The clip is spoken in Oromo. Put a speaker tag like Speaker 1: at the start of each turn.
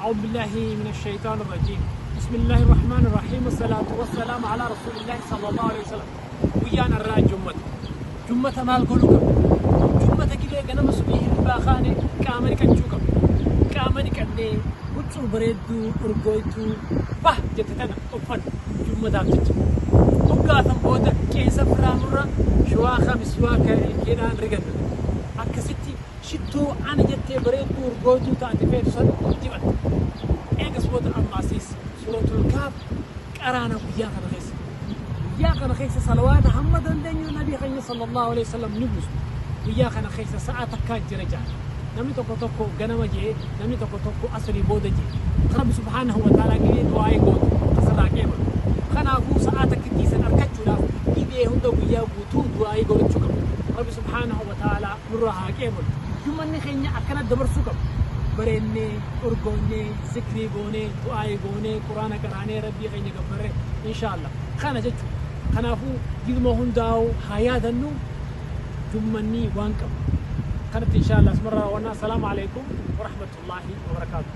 Speaker 1: أعوذ بالله من الشيطان الرجيم. بسم الله الرحمن الرحيم. والصلاة والسلام على رسول الله صلى الله عليه وسلم. Guyyaan har'aa jummata. Jummata maal godhuu qabna? Jummata gidee ganama subii hirribaa kaane qaama dhiqachuu qabna. Qaama dhiqannee huccuu bareedduu urgooytuu bah jette tana uffanna jummataaf jecha. Hoggaatan booda qeensa firaamurra shuwaaka miswaaka ilkeedhaan riganna. Akkasitti shittoo ana jettee bareedduu urgooytuu taate feetu san dibatta. Eegas booda ammaasiis Suuratul Kahf qaraana guyyaa kana keessa. Guyyaa kana keessa salawaata hamma dandeenyu Nabii keenya sallallahu alaihi wasallam ni buusna. Guyyaa kana keessa sa'a takkaa jira ja'a. Namni tokko tokko ganama je'e, namni tokko tokko asrii booda je'e. Rabbi subhaanahu wa ta'aalaa gidee du'aa'ii gootu kasirraa qeebalu. Kanaafuu sa'aa takkittii san argachuudhaaf gidee hunda guyyaa guutuu du'aa'ii godhachuu qabna. Rabbi subhaanahu wa ta'aalaa nurraa haa qeebalu. Jummanni keenya akkana dabarsuu qabna. Bareennee, urgoonnee, zikrii goonee, du'aa'ii goonee, Quraana qaraanee, Rabbii keenya gabbarree, insha Allah. Kana jechuudha. Kanaafuu giduma hundaa'u haa yaadannu jummanni waan qabu. Kanatti insha Allah asumarraa raawwannaa. Assalaamu alaikum warahmatullaahi wabarakaatu.